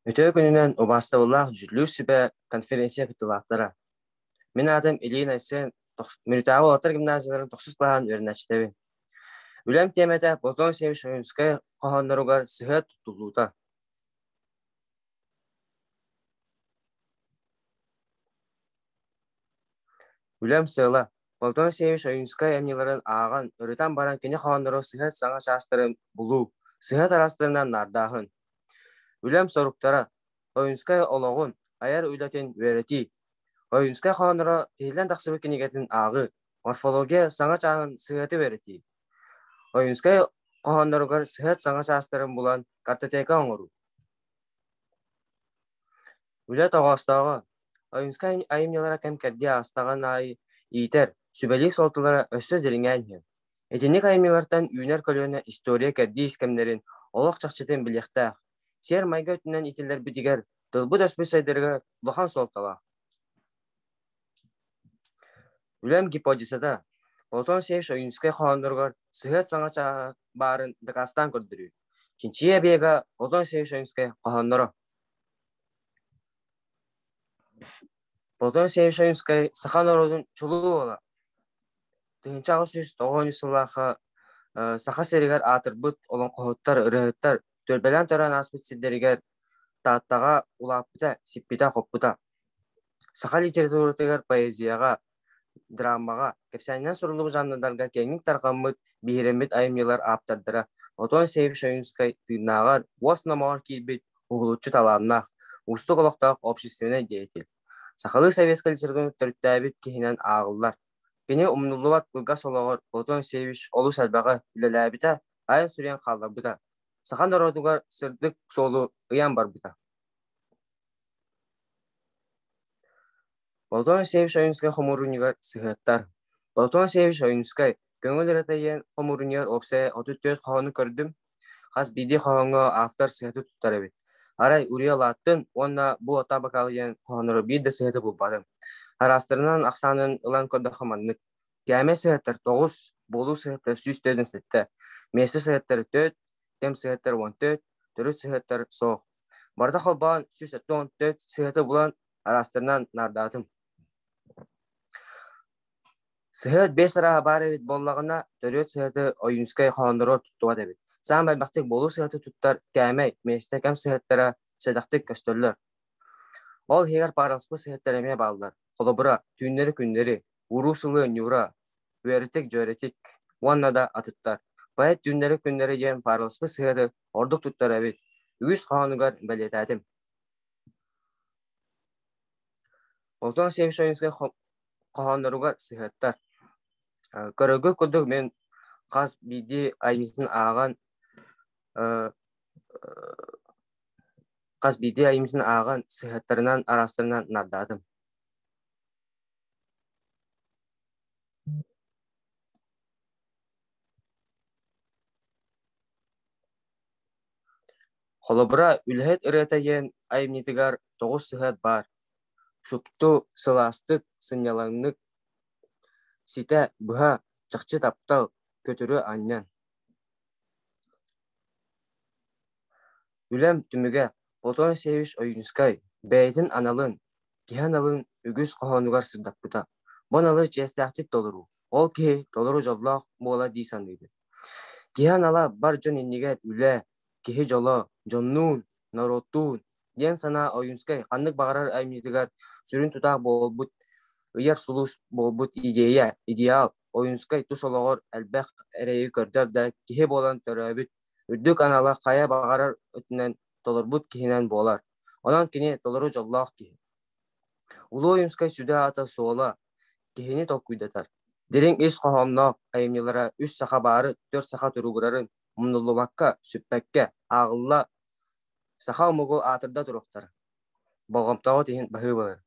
Үтүө күнүнэн убаастабыллаах дьүүллүүр сүбэ конференция кыттыылаахтара! Мин аатым Ильин Айсен, Мүрүтээҕи уолаттар гимназияларын тохсус баһаан үөрэнээччитэбин. Үлэм тиэмэтэ Платон Саввич Ойуунускай хоһоонноругар сыһыат туттуллуута. Үлэм сыала: Платон Саввич Ойуунускай айымньыларын ааҕан, ырытан баран кини хоһоонноро сыһыат саҥа чаастарын булуу, сыһыат араастарынан наардааһын. Үлэм соруктара: Ойуунускай олоҕун, айар үлэтин үөрэтии, Ойуунускай хоһоонноро тиһиллэн тахсыбыт кинигэтин ааҕыы, морфология саҥа чааһын сыһыаты үөрэтии, Ойуунускай хоһоонноругар сыһыат саҥа чаастарын булан картотека оҥоруу. Үлэ тоҕоостооҕо: Ойуунускай айымньылара кэм-кэрдии аастаҕын аайы иитэр, сүбэлиир суолталара өссө дириҥээн иһэр. Итинник айымньылартан үүнэр көлүөнэ история кэрдиис кэмнэрин, олох чахчытын билиэхтээх, сиэр-майгы өттүнэн иитиллэрбитигэр, тылбыт-өспүт сайдарыгар улахан суолталаах. Үлэм гипотезата: Платон Саввич Ойуунускай хоһоонноругар сыһыат саҥа чааһа баарын дакаастаан көрдөрүү. Чинчийии объега Платон Саввич Ойуунускай хоһоонноро. Платон Саввич Ойуунускай саха норуотун чулуу уола. 1893 сыллаахха Саха сиригэр аатырбыт олоҥхоһуттар, ырыаһыттар түөлбэлээн төрөөн ааспыт сирдэригэр Тааттаҕа улааппыта, сиппитэ-хоппута. Саха литературатыгар поэзияҕа, драмаҕа, кэпсээнинэн суруллубут жанрдарга киэҥник тарҕаммыт, биһирэммит айымньылар ааптардара Платон Саввич Ойуунускай тыыннааҕар уос номоҕор киирбит уһулуччу талааннаах, уустук олохтоох общественнай деятель, сахалыы советскай литератураны төрүттээбит киһинэн ааҕыллар. Кини умнуллубат кылгас олоҕор Платон Саввич олус элбэҕи үлэлээбитэ, айан-суруйан хаалларбыта, саха норуотугар сырдык суолу ыйан барбыта. Платон Алексеевич Ойуунускай хомуурунньугар сыһыаттар. Платон Алексеевич Ойуунускай «Көҥүл ырыата» диэн хомуурунньугар уопсайа 34 хоһоону көрдүм. Хас биирдии хоһооҥҥо автор сыһыаты туттар эбит. Арай Уруйа улааттын уонна «Бу Ота бакаалы» диэн хоһооннору биир да сыһыаты булбатым. Араастарынан ахсаанын ылан көрдөххө маннык: Кээмэй сыһыаттар тоҕус, буолуу сыһыаттар 147, миэстэ сыһыаттар төрт, кэм сыһыаттар 14, төрүт сыһыаттар суох. Барыта холбоон 174 сыһыаты булан араастарынан наардаатым. Сыһыат биэс арааһа баар эбит буоллаҕына, төрүөт сыһыаты Ойуунускай хоһоонноругар туттубат эбит. Саамай элбэхтик буолуу сыһыаты туттар кээмэй, миэстэ кэм сыһыаттара сэдэхтик көстөллөр. Ол иһигэр паараласпыт сыһыаттар эмиэ бааллар. Холобура, түүннэри-күннэри, уруу-сылы ньуура, үөрэтик-дьүөрэтик уонна да атыттар. Поэт түүннэри-күннэри диэн паараласпыт сыһыаты ордук туттар эбит. Үгүс хоһоонугар бэлиэтээтим. Платон Алексеевич Ойуунускай хоһоонноругар сыһыаттар. Көрөргүт курдук мин хас биирдии айымньытын ааҕан хас биирдии айымньытын ааҕан сыһыаттарынан араастарынан нардаатым. Холобура, «Үлэһит ырыата» диэн айымньытыгар тоҕус сыһыат баар: супту, сылаастык, сынньалаҥнык, ситэ, быһа, чахчы таптал, көтүрү анньан. Үлэм түмүгэ Платон Алексеевич Ойуунускай бэйэтин аналын, киһи аналын үгүс хоһоонугар сырдаппыта. Бу аналы чиэстээхтик толоруу, ол киһи толору дьоллоох буолар дии саныыбын. Киһи анала бар дьон иннигэр үлэ, киһи дьоло, дьоннуун, норуоттуун диэн санаа Ойуунскай ханнык баҕарар айымньытыгар сүрүн тутаах буолбут, ыйар сулус буолбут идея, идеал Ойуунскай тус олоҕор элбэх эрэйи көрдөр да киһи буолан төрөөбүт үрдүк анала хайа баҕарар өттүнэн толорбут киһинэн буолар. Онон кини толору дьоллоох киһи. Улуу Ойуунскай сүдү аата суола киһини толкуйдатар, дириҥ ис хоһоонноох айымньылара үс саха баары түөрт саха туругурарын умнуллубакка, сүппэккэ ааҕылла саха омугу аатырда туруохтара. Болҕомтоҕут иһин баһыыбалар.